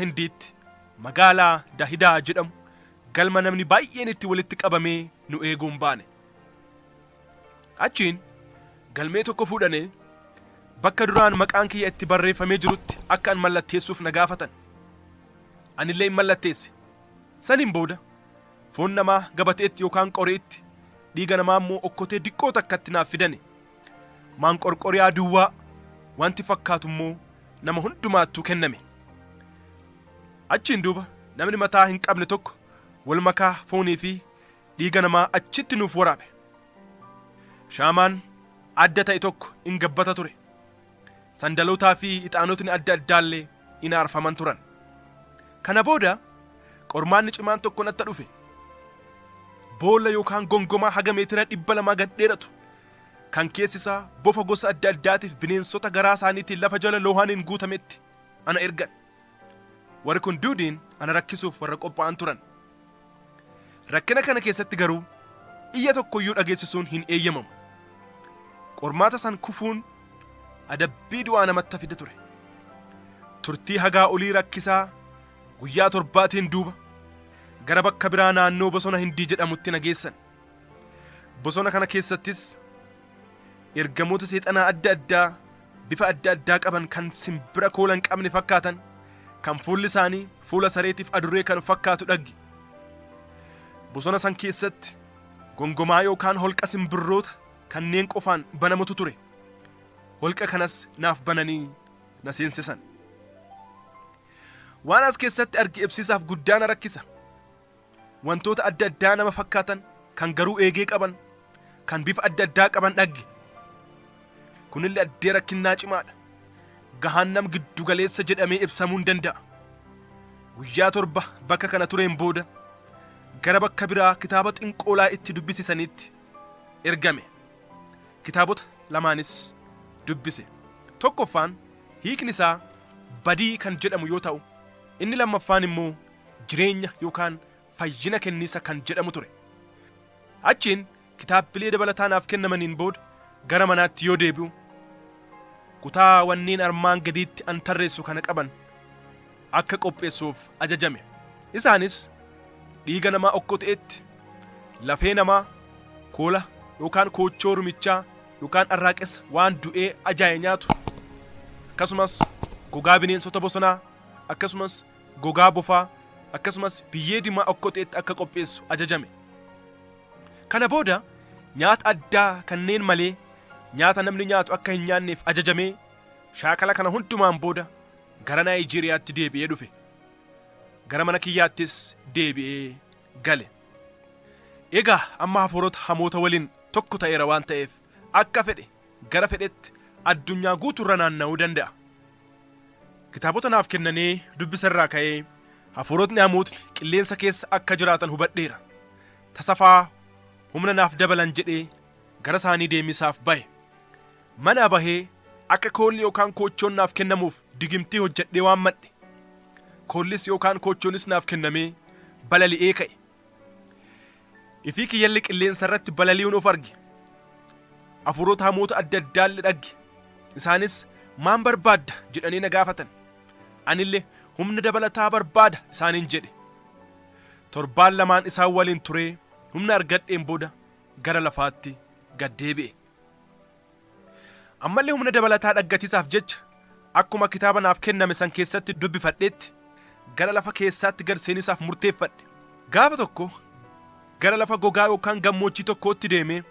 Hindiitti magaalaa Dahidaa jedhamu galma namni baay'een itti walitti qabamee nu eeguun baane. Achiin galmee tokko fuudhanee bakka duraan maqaan kiyya itti barreeffamee jirutti akka an mallatteessuuf na gaafatan. Anillee in mallatteesse. Saniin booda foon namaa gabateetti yookaan qoriitti, dhiiga namaa immoo okkotee diqqoo takkatti naaf fidane. Maanqorqoriyaa duwwaa wanti fakkaatu immoo nama hundumaattuu kenname. Achiin duuba namni mataa hin qabne tokko wal makaa foonii fi dhiiga namaa achitti nuuf waraabe. Shaamaan adda ta'e tokko in gabbata ture. Sandalootaa fi ixaanotni adda addaallee in aarfaman turan. Kana booda qormaanni cimaan tokko natta dhufe. Boolla yookaan gongomaa haga meetira 200 gad dheeratu kan keessi isaa bofa gosa adda addaatiif bineensota garaa isaaniitiin lafa jala loohaniin guutametti ana ergan. Warri kun duudiin ana rakkisuuf warra qophaa'an turan. Rakkina kana keessatti garuu iyya tokko iyyuu dhageessisuun hin eeyyamamu. Qormaata san kufuun adabbii du'aa namatta fida ture. Turtii hagaa olii rakkisaa guyyaa torbaatiin duuba gara bakka biraa naannoo bosona Hindii jedhamutti na geessan. Bosona kana keessattis ergamoota seexanaa adda addaa bifa adda addaa qaban kan simbira koola hin qabne fakkaatan kan fuulli isaanii fuula sareetiif adurree kan fakkaatu dhagge. Bosona san keessatti gongomaa yookaan holqa simbirroota kanneen qofaan banamutu ture. Holqa kanas naaf bananii na seensisan. Waan as keessatti arge ibsiisaaf guddaa na rakkisa. Wantoota adda addaa nama fakkaatan kan garuu eegee qaban, kan bifa adda addaa qaban dhagge. Kunillee addee rakkinnaa cimaadha. Gahaannam giddu galeessa jedhamee ibsamuu hin danda'a. Guyyaa 7 bakka kana tureen booda gara bakka biraa kitaaba xinqoolaa itti dubbisisaniitti ergame. Kitaabota lamaanis dubbise. Tokkoffaan hiikni isaa badii kan jedhamu yoo ta'u, inni lammaffaan immoo jireenya yookaan fayyina kenniisa kan jedhamu ture. Achiin kitaabbilee dabalataa naaf kennamaniin booda gara manaatti yoo deebi'u, kutaa wanneen armaan gadiitti an tarreessu kana qaban akka qopheessuuf ajajame. Isaanis dhiiga namaa okkoteetti, lafee namaa, koola yookaan koochoo rumichaa yookaan arraaqessa waan du'ee ajaa'e nyaatu, akkasumas gogaa bineensota bosonaa, akkasumas gogaa bofaa, akkasumas biyyee dimaa okkoteetti akka qopheessu ajajame. Kana booda nyaata addaa kanneen malee nyaata namni nyaatu akka hin nyaanneef ajajamee shaakala kana hundumaan booda gara Naayijeeriyaatti deebi'ee dhufe. Gara mana kiyyaattis deebi'ee gale. Egaa amma hafuurota hamoota waliin tokko ta'eera waan ta'eef akka fedhe gara fedhetti addunyaa guutuurra naanna'uu danda'a. Kitaabota naaf kennanee dubbisa irraa ka'ee hafuurotni hamootni qilleensa keessa akka jiraatan hubadheera. Tasafaa humna naaf dabalan jedhee gara isaanii deemisaaf bahe. Manaa bahee akka koolli yookaan koochoon naaf kennamuuf digimtii hojjedhee waammadhe. Koollis yookaan koochoonis naaf kennamee balali'ee ka'e. Ifii kiyyalli qilleensa irratti balali'uun of arge. Hafuurota hamoota adda addaallee dhagge. Isaanis maan barbaadda jedhanii na gaafatan. Anille humna dabalataa barbaada isaaniin jedhe. Torbaan lamaan isaan waliin turee humna argadheen booda gara lafaatti gad deebi'e. Ammallee humna dabalataa dhaggatiisaaf jecha akkuma kitaaba naaf kenname san keessatti dubbifadhetti gara lafa keessaatti gad seenisaaf murteeffadhe. Gaafa tokko gara lafa gogaa yookaan gammoojjii tokkootti deemee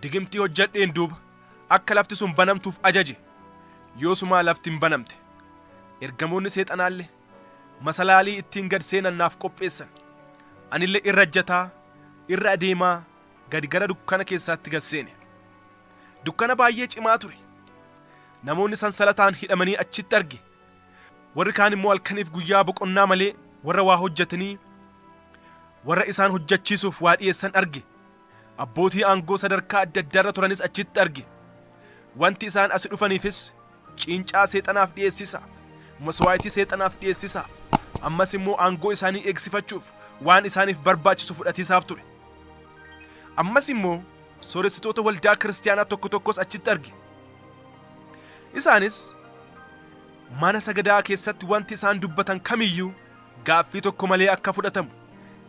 digimtii hojjadheen duuba akka lafti sun banamtuuf ajaje. Yoosumaa lafti hin banamte. Ergamoonni seexanaalle masalaalii ittiin gad seenan naaf qopheessan. Anille irra ejjataa, irra adeemaa gad gara dukkana keessaatti gad seene. Dukkana baay'ee cimaa ture. Namoonni sansalataan hidhamanii achitti arge. Warri kaan immoo halkaniif guyyaa boqonnaa malee warra waa hojjetanii warra isaan hojjechiisuuf waa dhi'eessan arge. Abbootii aangoo sadarkaa adda addaarra turanis achitti arge. Wanti isaan asi dhufaniifis ciincaa seexanaaf dhi'eessisaaf, maswaayitii seexanaaf dhi'eessisaaf, ammas immoo aangoo isaanii eegsifachuuf waan isaaniif barbaachisu fudhatiisaaf ture. Ammas immoo sooressitoota waldaa kiristiyaanaa tokko tokkos achitti arge. Isaanis Mana sagadaa keessatti wanti isaan dubbatan kamiyyuu gaaffii tokko malee akka fudhatamu,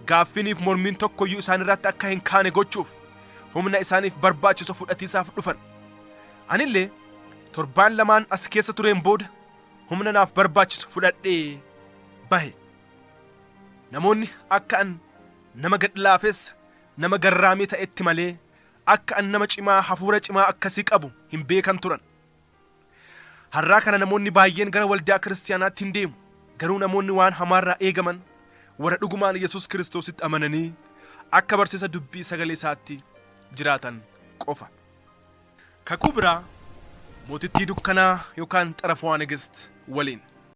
gaaffiiniif mormiin tokkoyyuu isaan irratti akka hin kaane gochuuf humna isaaniif barbaachisu fudhatiisaaf dhufan. Anillee torbaan lamaan as keessa tureen booda humna naaf barbaachisu fudhadhee bahe. Namoonni akka an nama gad-laafessa, nama garraamii ta'etti malee akka an nama cimaa hafuura cimaa akkasii qabu hin beekan turan. Har'aa kana namoonni baay'een gara waldaa kiristiyaanaatti hin deemu. Garuu namoonni waan hamaarraa eegaman warra dhugumaan Yesuus Kiristoositti amananii akka barsiisa dubbii sagalee isaatti jiraatan qofa. Kakuu biraa mootittii dukkanaa yookaan Xarafawaa Nigist waliin.